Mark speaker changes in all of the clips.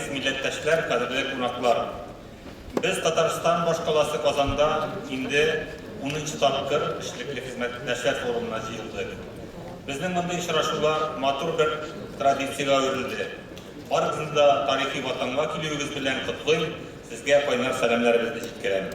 Speaker 1: Газиз милләттәшләр, кадерле кунаклар! Без Татарстан башкаласы Казанда инде унынчы тапкыр эшлекле хезмәттәшләр форумына җыелдык. Безнең мондый очрашулар матур бер традициягә әверелде. Барыгызны да тарихи Ватанга килүегез белән котлыйм, сезгә кайнар сәламнәребезне җиткерәм.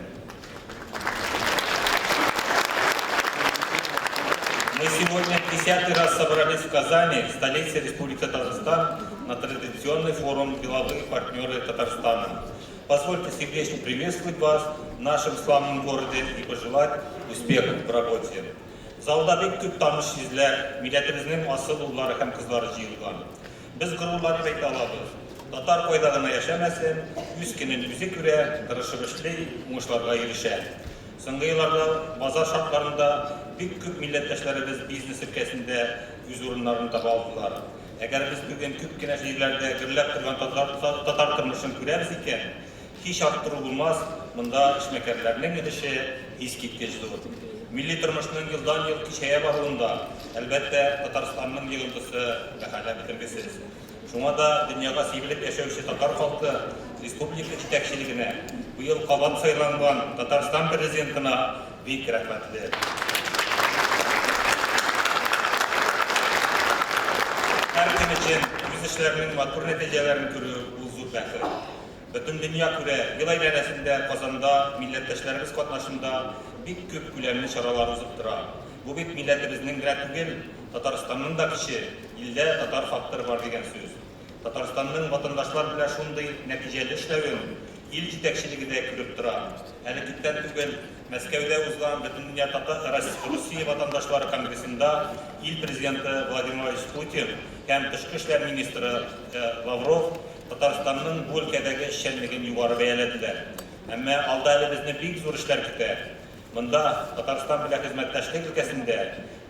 Speaker 1: Мы сегодня в десятый раз собрались в Казани, столице Республики Татарстан, на традиционный форум «Деловые партнеры Татарстана». Позвольте сердечно приветствовать вас в нашем славном городе и пожелать успехов в работе. Залда бик күп таныш йөзләр, милләтебезнең асыл уллары һәм кызлары җыелган. Без горурланып әйтә алабыз, татар кайда гына яшәмәсен, үз көнен үзе күрә, тырышып эшли, уңышларга ирешә. Соңгы елларда базар шартларында бик күп милләттәшләребез бизнес өлкәсендә үз урыннарын таба алдылар. Әгәр без бүген күп кенә җирләрдә гөрләп торган татар татар тормышын күрәбез икән, һич арттыру булмас, монда эшмәкәрләрнең өлеше искиткеч зур. Милли тормышның елдан-ел көчәя баруында, әлбәттә, Татарстанның йогынтысы бәһаләп бетергесез. Шуңа да дөньяга сибелеп яшәүче татар халкы республика җитәкчелегенә, быел кабат сайланган Татарстан Президентына бик рәхмәтле. Һәркем өчен үз эшләренең матур нәтиҗәләрен күрү, ул зур бәхет. Бөтен дөнья күрә, ел әйләнәсендә Казанда милләттәшләребез катнашында бик күп күләмле чаралар узып тора. Бу бит милләтебезнең генә түгел, Татарстанның да көче, илдә татар факторы бар дигән сүз. Татарстанның ватандашлар белән шундый нәтиҗәле эшләвен ил җитәкчелеге дә күреп тора. Әле күптән түгел Мәскәүдә узган Бөтендөнья Русия ватандашлары конгрессында ил Президенты Владимир Владимирович Путин һәм тышкы эшләр министры Лавров Татарстанның бу өлкәдәге эшчәнлеген югары бәяләделәр. Әмма алда әле безне бик зур эшләр көтә. Монда Татарстан белән хезмәттәшлек өлкәсендә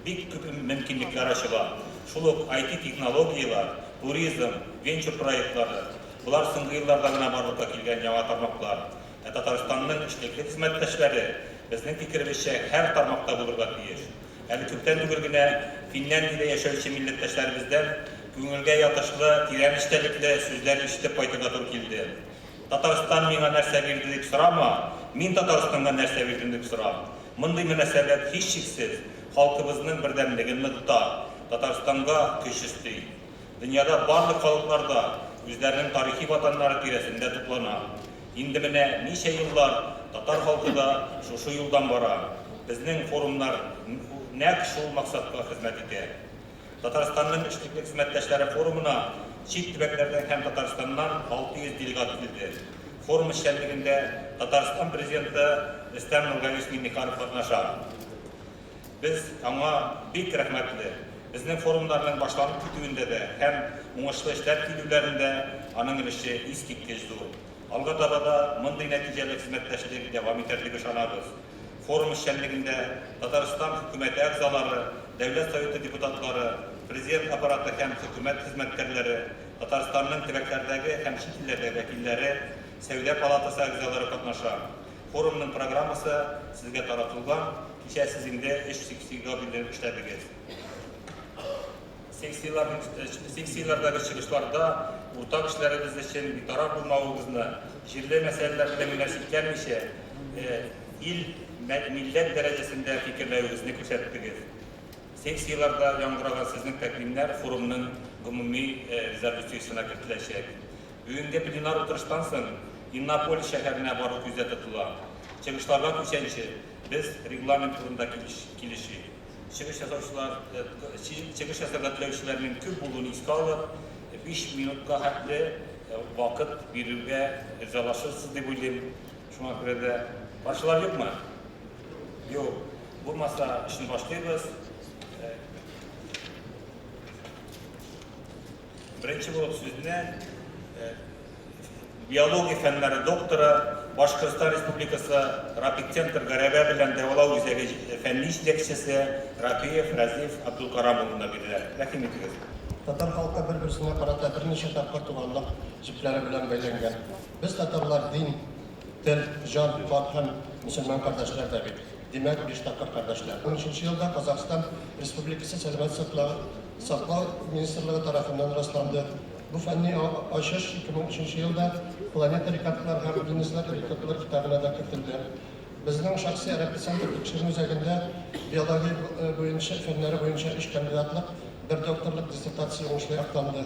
Speaker 1: бик күп мөмкинлекләр ачыла. Шул ук IT-технологияләр, туризм, венчур проектлары, болар соңгы елларда гына барлыкка килгән яңа тармаклар. Ә Татарстанның эшлекле хезмәттәшләре, безнең фикеребезчә, һәр тармакта булырга тиеш. Әле күптән түгел генә Финляндиядә яшәүче милләттәшләребездән күңелгә ятышлы, тирән эчтәлекле сүзләр ишетеп кайтырга туры килде. Татарстан миңа нәрсә бирде дип сорама, мин Татарстанга нәрсә бирдем дип сора. Мондый мөнәсәбәт, һичшиксез, халкыбызның бердәмлеген ныгыта, Татарстанга көч өсти. Дөньяда барлык халыклар да үзләренең тарихи ватаннары тирәсендә туплана. Инде менә ничә еллар татар халкы да шушы юлдан бара. Безнең форумнар нәкъ шул максатка хезмәт итә. Татарстанның эшлекле хезмәттәшләре форумына чит төбәкләрдән һәм Татарстаннан 600 делегат килде. Форум эшчәнлегендә Татарстан Президенты Рөстәм Нургалиевич Миңнеханов катнаша. Без аңа бик рәхмәтле. Безнең форумнарның башланып китүендә дә һәм уңышлы эшләп килүләрендә аның өлеше искиткеч зур. Алга таба да мондый нәтиҗәле хезмәттәшлек дәвам итәр дип ышанабыз. Форум эшчәнлегендә Татарстан Хөкүмәте әгъзалары, Дәүләт Советы депутатлары, Президент Аппараты һәм Хөкүмәт хезмәткәрләре, Татарстанның төбәкләрдәге һәм чит илләрдәге вәкилләре, Сәүдә палатасы әгъзалары катнаша. Форумның программасы сезгә таратылган, кичә сез инде өч секциягә бүленеп эшләдегез. Секцияләр, секцияләрдәге чыгышларда уртак эшләребез өчен битараф булмавыгызны, җирле мәсьәләләр белән генә чикләнмичә, ил, милләт дәрәҗәсендә фикерләвегезне күрсәттегез. Секцияләрдә яңгыраган сезнең тәкъдимнәр форумның гомуми резолюциясенә кертеләчәк. Бүгенге пленар утырыштан соң Иннополис шәһәренә бару күздә тотыла. Чыгышларга күчәнче, без регламент турында килешик. Чыгыш ясаучылар, чыгыш ясарга теләүчеләрнең күп булуын искә алып, биш минутка хәтле вакыт бирергә ризалашырсыз дип уйлыйм. Шуңа күрә дә каршылар юкмы? Юк. Булмаса, эшне башлыйбыз. Беренче булып сүзне биология фәннәре докторы, Башкортстан Республикасы Рапид-центр гәрәбә белән дәвалау үзәге фәнни җитәкчесе Рапиев Рәзиф Абдулкарам улына бирелә. Рәхим итегез.
Speaker 2: Татар халкы бер-берсенә карата берничә тапкыр туганлык җепләре белән бәйләнгән. Без, татарлар, дин, тел, җан, кан һәм мөселман кардәшләр дә бит. Димәк, биш тапкыр кардәшләр. Унөченче елда Казахстан Республикасы Сәламәт саклау Саклау министрлыгы тарафыннан расланды. Бу фәнни ачыш 2003 елда Планета рекордлар һәм Гиннесслар рекордлар китабына да кертелде. Безнең шәхси Рапицентр тикшеренү үзәгендә биология буенча фәннәре буенча өч кандидатлык, бер докторлык диссертация уңышлы якланды.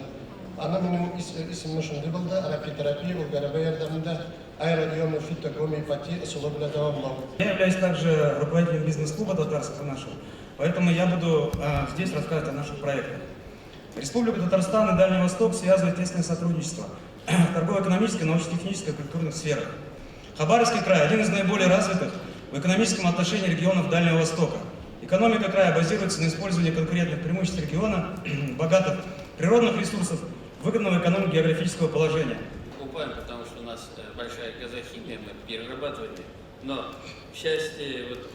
Speaker 2: Аны минем исеме шундый булды, рапитерапия ул гәрәбә ярдәмендә аэроионофитогомеопатия ысулы белән дәвамлау.
Speaker 3: Я являюсь также руководителем бизнес-клуба татарского нашего, поэтому я буду здесь рассказывать о наших проектах. Республику Татарстан и Дальний Восток связывает тесное сотрудничество в торгово-экономической, научно-технической и культурных сферах. Хабаровский край – один из наиболее развитых в экономическом отношении регионов Дальнего Востока. Экономика края базируется на использовании конкурентных преимуществ региона, богатых природных ресурсов, выгодного экономико-географического положения.
Speaker 4: Покупаем, потому что у нас большая газохимия, мы перерабатываем. Но в части вот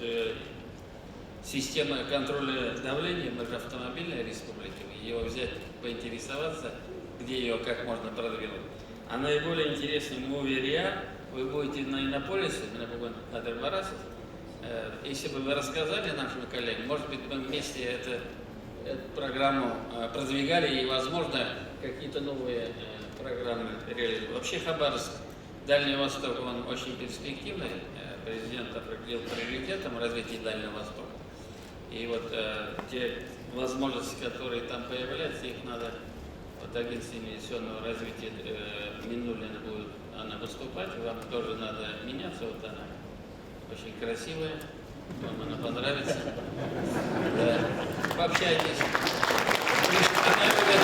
Speaker 4: системы контроля давления, мы же автомобильная республика, ее взять, поинтересоваться, где ее как можно продвинуть. А наиболее интересный Муверия, вы будете на Иннополисе, на Надыр Барасов. Если бы вы рассказали нашим коллегам, может быть, мы вместе эту программу продвигали и, возможно, какие-то новые программы реализовали. Вообще Хабаровск, Дальний Восток, он очень перспективный. Президент определил приоритетом развитие Дальнего Востока. И вот те возможности, которые там появляются, их надо. Вот агентство инвестиционного развития Миннулина будет она выступать, вам тоже надо меняться, вот она очень красивая, вам она понравится. Да. Пообщайтесь. Она любит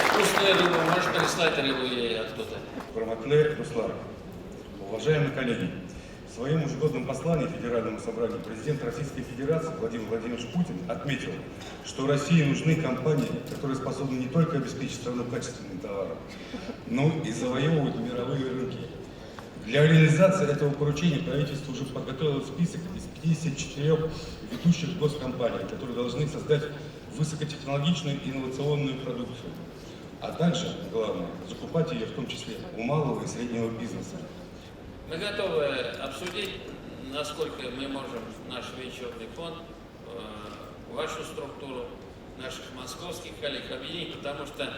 Speaker 4: вкусную рыбу, можешь прислать рыбу ей откуда-то.
Speaker 5: Хөрмәтле дуслар, уважаемые коллеги, в своем ежегодном послании Федеральному собранию президент Российской Федерации Владимир Владимирович Путин отметил, что России нужны компании, которые способны не только обеспечить страну качественным товаром, но и завоевывать мировые рынки. Для реализации этого поручения правительство уже подготовило список из 54 ведущих госкомпаний, которые должны создать высокотехнологичную инновационную продукцию, а также, главное, закупать ее в том числе у малого и среднего бизнеса.
Speaker 4: Мы готовы обсудить, насколько мы можем наш венчурный фонд, вашу структуру, наших московских коллег объединить, потому что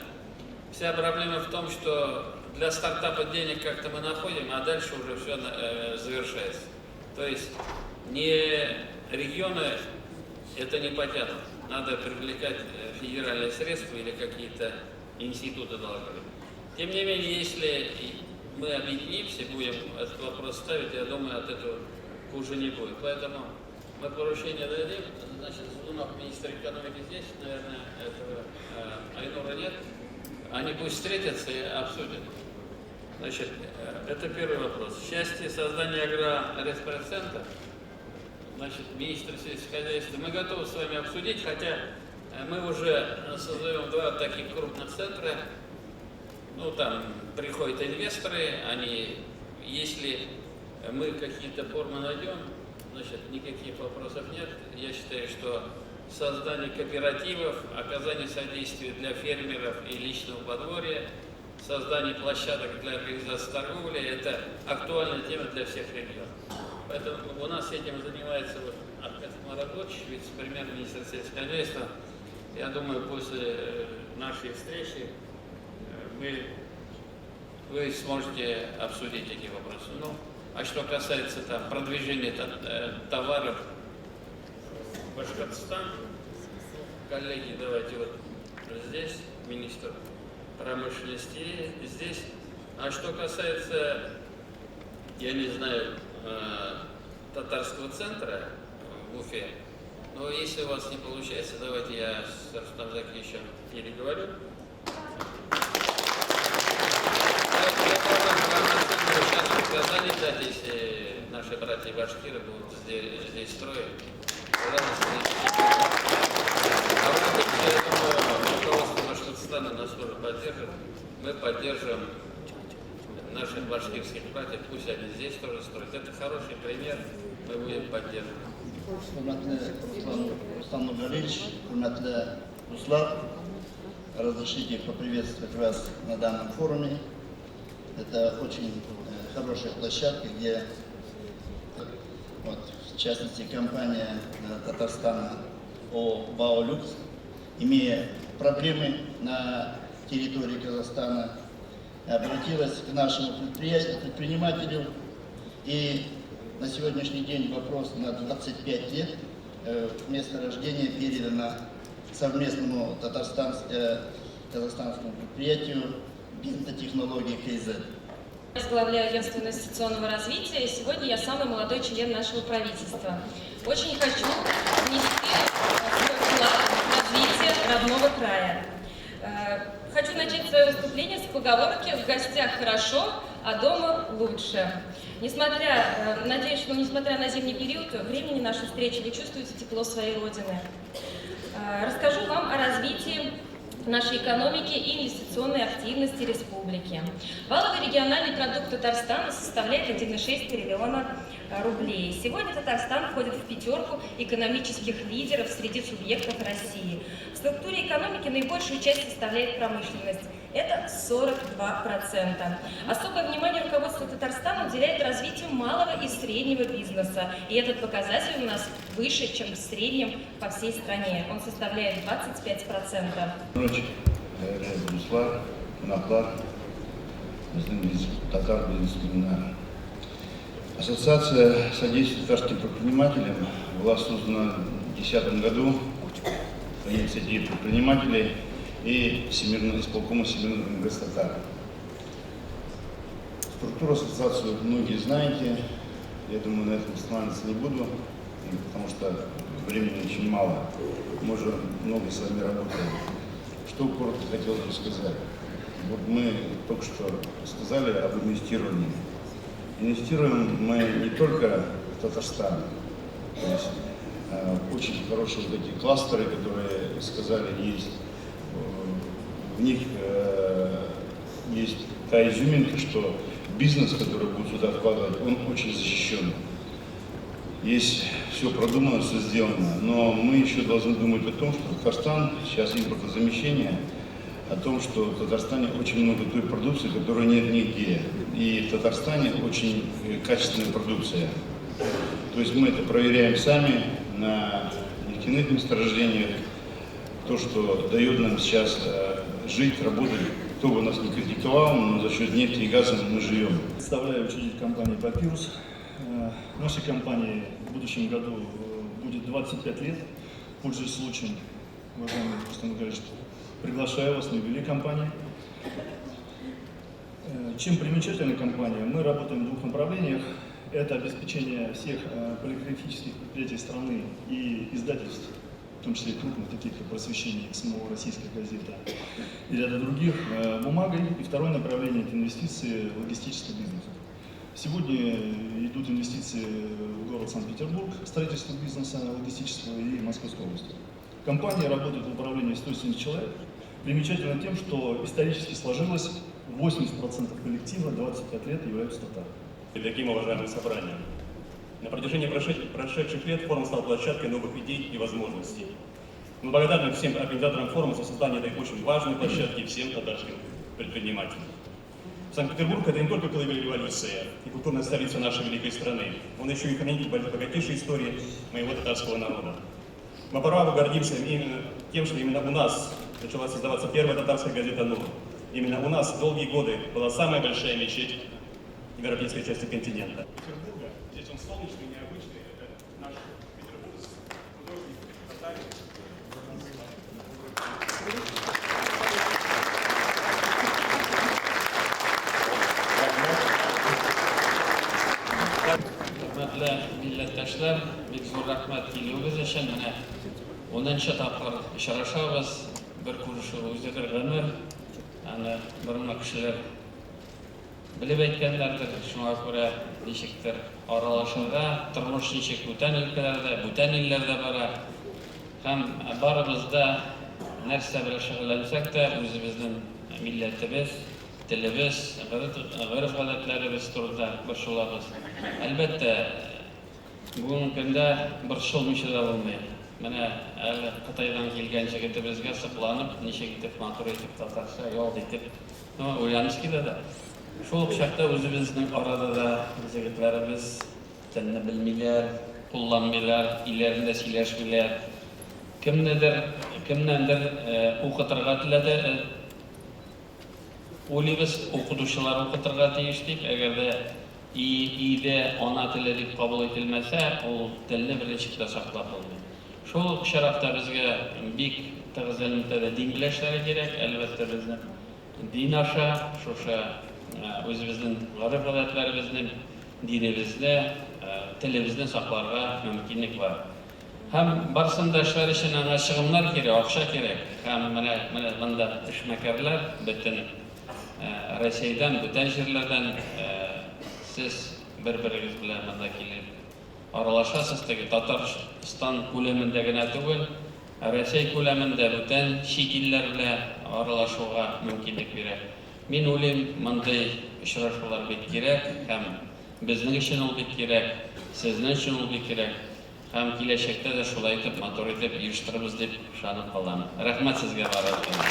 Speaker 4: вся проблема в том, что для стартапа денег как-то мы находим, а дальше уже все завершается. То есть не регионы это не потянут. Надо привлекать федеральные средства или какие-то институты должны быть. Тем не менее, если мы объединимся, будем этот вопрос ставить, я думаю, от этого хуже не будет. Поэтому мы поручение дадим. Значит, Зунов, министр экономики здесь, наверное, этого Айнура нет. Они пусть встретятся и обсудят. Значит, это первый вопрос. В части создания агрореспортцентра, значит, министр сельского хозяйства, мы готовы с вами обсудить, хотя мы уже создаем два таких крупных центра. Ну, там приходят инвесторы, они, если мы какие-то формы найдем, значит, никаких вопросов нет. Я считаю, что создание кооперативов, оказание содействия для фермеров и личного подворья, создание площадок для организации торговли – это актуальная тема для всех регионов. Поэтому у нас этим занимается вот Ахмед Маратович, вице-премьер-министр сельского хозяйства. Я думаю, после нашей встречи вы сможете обсудить эти вопросы. Ну, а что касается там продвижения товаров в Башкортостан, коллеги, давайте вот здесь, министр промышленности здесь. А что касается, я не знаю, татарского центра в Уфе, но если у вас не получается, давайте я с Рустам Закиевичем переговорю. Сейчас в Казани дать, если наши братья башкиры будут здесь строить. Обратите, я думаю, руководство Башкортостана нас тоже поддержит. Мы поддержим наших башкирских братьев, пусть они здесь тоже строят. Это хороший пример, мы будем поддерживать.
Speaker 6: Хөрмәтле Рустам Нургалиевич, хөрмәтле дуслар, разрешите поприветствовать вас на данном форуме. Это очень хорошая площадка, где, вот, в частности, компания Татарстана ООО «Баолюкс», имея проблемы на территории Казахстана, обратилась к нашему предпринимателю. И на сегодняшний день вопрос на 25 лет месторождение передано совместному татарстанско-казахстанскому предприятию «Бентотехнологии КЗ».
Speaker 7: Возглавляю агентство инвестиционного развития, и сегодня я самый молодой член нашего правительства. Очень хочу внести свой вклад в развитие родного края. Хочу начать свое выступление с поговорки «В гостях хорошо, а дома лучше». Надеюсь, что несмотря на зимний период, времени нашей встречи вы чувствуете тепло своей Родины. Расскажу вам о развитии нашей экономики и инвестиционной активности республики. Валовый региональный продукт Татарстана составляет 1,6 триллиона рублей. Сегодня Татарстан входит в пятерку экономических лидеров среди субъектов России. В структуре экономики наибольшую часть составляет промышленность. Это 42%. Особое внимание руководство Татарстана уделяет развитию малого и среднего бизнеса. И этот показатель у нас выше, чем в среднем по всей стране. Он составляет 25%.
Speaker 8: Дуслар, кунаклар, безнең татар бизнесменнар. Ассоциация содействия татарским предпринимателям была создана в 2010 году по инициативе предпринимателей и Всемирного исполкома Всемирного конгресса татар. Структуру ассоциации многие знаете, я думаю, на этом останавливаться не буду, потому что времени очень мало, мы уже много с вами работаем. Что коротко хотелось бы сказать. Вот мы только что сказали об инвестировании. Инвестируем мы не только в Татарстан, то есть очень хорошие вот эти кластеры, которые сказали, есть. В них есть та изюминка, что бизнес, который будет сюда вкладывать, он очень защищен. Есть все продумано, все сделано, но мы еще должны думать о том, что Татарстан, сейчас импортозамещение, о том, что в Татарстане очень много той продукции, которой нет нигде. И в Татарстане очень качественная продукция. То есть мы это проверяем сами на нефтяных месторождениях, то, что дает нам сейчас жить, работать. Кто бы нас не критиковал, но за счет нефти и газа мы живем.
Speaker 9: Представляю учредитель компании «Папирус». Нашей компании в будущем году будет 25 лет. Пользуясь случаем, уважаемый Рустам Нургалиевич, приглашаю вас на юбилей компании. Чем примечательна компания? Мы работаем в двух направлениях. Это обеспечение всех полиграфических предприятий страны и издательств, в том числе и крупных, таких как «Просвещение», «КСМО», «Российская газета» и ряда других, бумагой. И второе направление – это инвестиции в логистический бизнес. Сегодня идут инвестиции в город Санкт-Петербург, строительство бизнеса логистического и Московской области. Компания работает в управлении 170 человек. Примечательно тем, что исторически сложилось 80% коллектива 25 лет являются татарами.
Speaker 10: Таким уважаемым собранием. На протяжении прошедших лет форум стал площадкой новых идей и возможностей. Мы благодарны всем организаторам форума за создание этой очень важной площадки всем татарским предпринимателям. Санкт-Петербург – это не только колыбель революции и культурная столица нашей великой страны, он еще и хранитель богатейшей истории моего татарского народа. Мы по праву гордимся именно тем, что именно у нас начала создаваться первая татарская газета «Нур». Именно у нас долгие годы была самая большая мечеть в европейской части континента. Петербурга. Здесь он солнечный, необычный. Это наш петербургский художник, татарин.
Speaker 4: Хөрмәтле милләттәшләр, бик зур рәхмәт килүегез өчен. Менә 10нчы тапкыр очрашабыз. Бер күрешү үзе бер гомер. Аны борынгы кешеләр белеп әйткәннәрдер. Шуңа күрә ничектер аралашырга, тормыш ничек бүтән өлкәләрдә, бүтән илләрдә бара. Һәм барыбыз да нәрсә белән шөгыльләнсәк тә, үзебезнең милләтебез, телебез, гореф-гадәтләребез турында борчылабыз. Әлбәттә, бүгенге көндә борчылмыйча да булмый. Менә әле Кытайдан килгән җегетебезгә сокланып, ничек итеп матур итеп татарча ялт итеп, ну, Ульяновскийда да. Шул ук чакта үзебезнең арада да җегетләребез телне белмиләр, кулланмыйлар, өйләрендә сөйләшмиләр. Кемнедер, кемнәндер укытырга теләде, Уйлыйбыз, укытучылар укытырга тиеш дип, әгәр дә и өйдә ана теле дип кабул ителмәсә, ул телне берничек тә саклап булмый. Шул ук очракта безгә бик тыгыз элемтәдә дин белән эшләргә кирәк. Әлбәттә, безнең дин аша шушы үзебезнең гореф-гадәтләребезне, динебезне, телебезне сакларга мөмкинлек бар. Һәм барысын да эшләр өчен аңа чыгымнар кирәк, акча кирәк. Һәм менә менә монда эшмәкәрләр бөтен Рәсәйдән, бүтән җирләрдән сез бер-берегез белән монда килеп аралашасыз. Теге Татарстан күләмендә генә түгел, Рәсәй күләмендә бүтән чит илләр белән аралашуга мөмкинлек бирә. Мин уйлыйм, мондый очрашулар бик кирәк һәм безнең өчен ул бик кирәк, сезнең өчен ул бик кирәк. Һәм киләчәктә дә шулай итеп матур итеп оештырырбыз дип ышанып калам. Рәхмәт сезгә барыгызга да.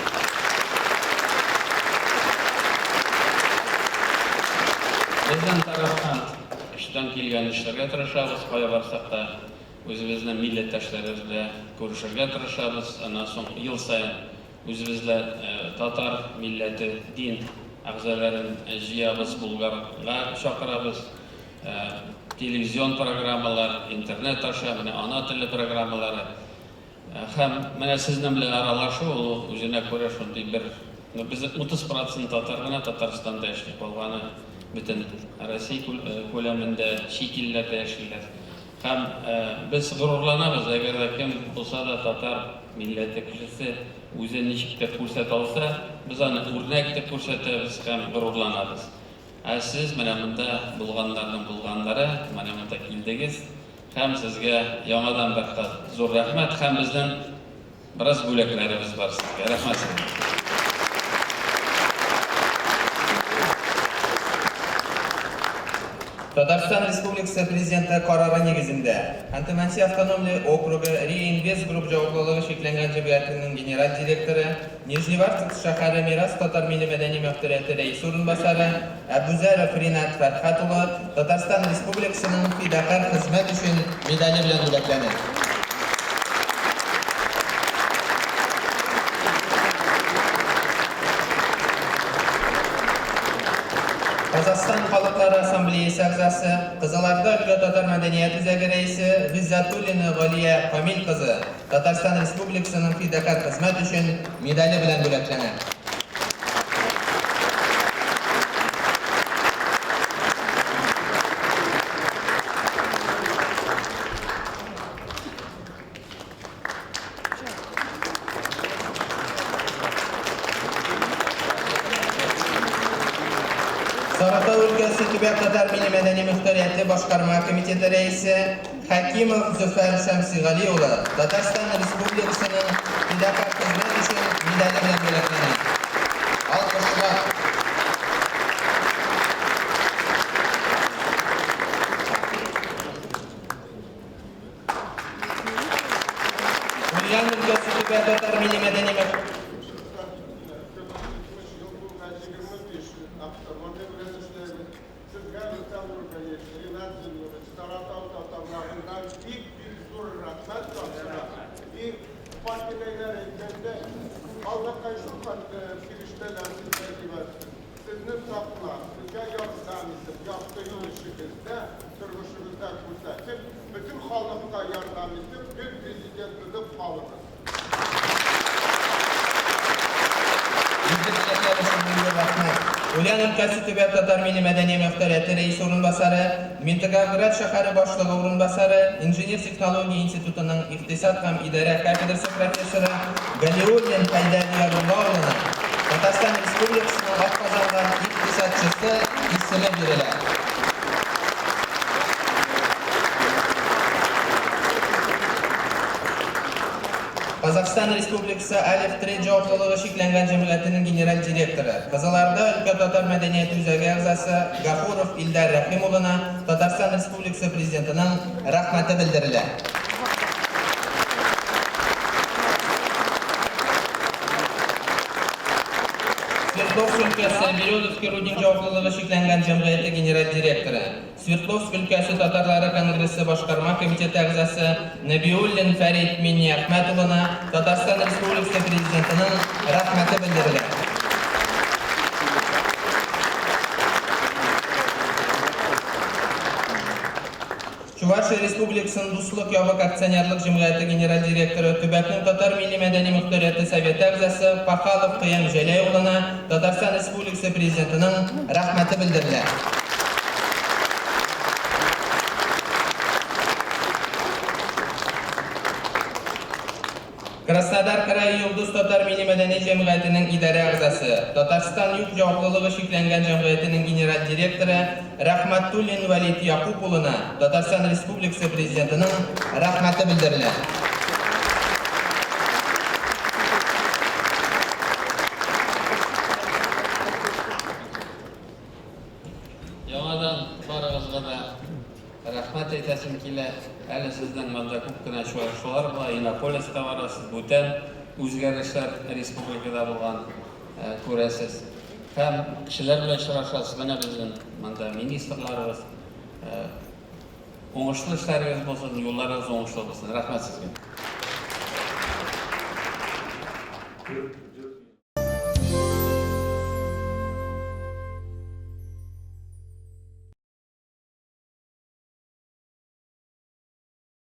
Speaker 4: Безнең тарафтан көчтән килгәнне эшләргә тырышабыз, кая барсак та үзебезнең милләттәшләребез белән күрешергә тырышабыз. Аннан соң ел саен үзебез дә татар милләте, дин әгъзаларын җыябыз, Болгарга чакырабыз. Телевизион программалар, интернет аша, менә ана теле программалары. Һәм менә сезнең белән аралашу, ул үзенә күрә шундый бер, ну, без 30 процент татар гына Татарстанда яши, калганы бөтен Россия күләмендә, чит илләрдә яшиләр. Һәм без горурланабыз, әгәр дә кем булса да татар милләте кешесе үзен ничек тә күрсәтә алса, без аны үрнәк итеп күрсәтәбез һәм горурланабыз. Ә сез менә монда булганнарның булганнары, менә монда килдегез һәм сезгә яңадан бер кат зур рәхмәт һәм безнең бераз бүләкләребез бар сезгә. Рәхмәт сезгә.
Speaker 11: Татарстан Республикасы Президенты карары нигезендә, Ханты-Манси автономле округы Реинвест Групп җаваплылыгы чикләнгән җәмгыятенең генераль директоры, Нижневартовск шәһәре Мирас татар милли-мәдәни мөхтәрияте рәисе урынбасары Әбүзәров Ринат Фәрхәт улы Татарстан Республикасының Фидакарь хезмәт өчен медале белән бүләкләнә. Казахстан Халыклары Ассамблеясе әгъзасы, Кызылорда өлкә татар мәдәният үзәге рәисе Гыйззәтуллина Галия Камил кызы Татарстан Республикасының Фидакарь хезмәт өчен медале белән бүләкләнә. Саратов өлкәсе Төбәк татар милли-мәдәни мөхтәрияте башкарма комитеты рәисе Хәкимов Зөфәр Шәмсигали улы Татарстан Республикасының фидакарь хезмәт өчен медале белән бүләкләнә. Алкышлар. Ульян өлкәсе Төбәк татар милли-мәдәни мөх.
Speaker 12: Сезгә, Миталлург Галиевич, Ринат Зиннурович, Саратау татарларыннан бик-бик зур рәхмәт тапшырам. И Фатимәйләр әйткәндә, Аллакай шулхәтле фирештәләр сезгә җибәрсен, сезне саклап, сезгә ярдәм итеп, якты юл эшегездә, тормышыгызда күрсәтеп, бөтен халыкка ярдәм итеп, гел президент булып калыгыз.
Speaker 11: Изге теләкләр өчен мең зур рәхмәт. Ульян өлкәсе Төбәк татар милли-мәдәни мөхтәрияте рәисе урынбасары, Дмитровград шәһәре башлыгы урынбасары, Инженер-технология институтының икътисад һәм идарә кафедрасы профессоры Галиуллин Хәйдәр Ярулла улына Татарстан Республикасының атказанган икътисадчысы исеме бирелә. Казахстан Республикасы Алеф Трейд җаваплылыгы чикләнгән җәмгыятенең генераль директоры, Кызылорда өлкә татар мәдәнияте үзәге әгъзасы Гафуров Илдар Рәхим улына Татарстан Республикасы Президентының Рәхмәте белдерелә. Свердловск өлкәсе Березовский рудник җаваплылыгы чикләнгән җәмгыяте генераль директоры, Свердловск өлкәсе татарлары конгрессы башкарма комитеты әгъзасы Нәбиуллин Фәрит Миннеәхмәт улына Татарстан Республикасы Президентының Рәхмәте белдерелә. Чувашия Республикасының Дуслык ябык акционерлык җәмгыяте генераль директоры, төбәкнең татар милли-мәдәни мөхтәрияте советы әгъзасы Пахалов Кыям Җәләй улына Татарстан Республикасы Президентының Рәхмәте белдерелә. Краснодар крае Йолдыз татар милли-мәдәни җәмгыятенең идарә әгъзасы, Татарстан Юк җаваплылыгы чикләнгән җәмгыятенең генераль директоры Рәхмәтуллин Вәлит Якуп улына Татарстан Республикасы Президентының Рәхмәте белдерелә.
Speaker 4: Яңадан барыгызга да рәхмәт әйтәсем килә. Әле сезнең монда күп кенә очрашулар була, Иннополиска барасыз, бүтән үзгәрешләр республикада булган күрәсез. Һәм кешеләр белән очрашасыз. Менә безнең монда министрларыбыз. Уңышлы эшләрегез булсын, юлларыгыз уңышлы булсын. Рәхмәт сезгә.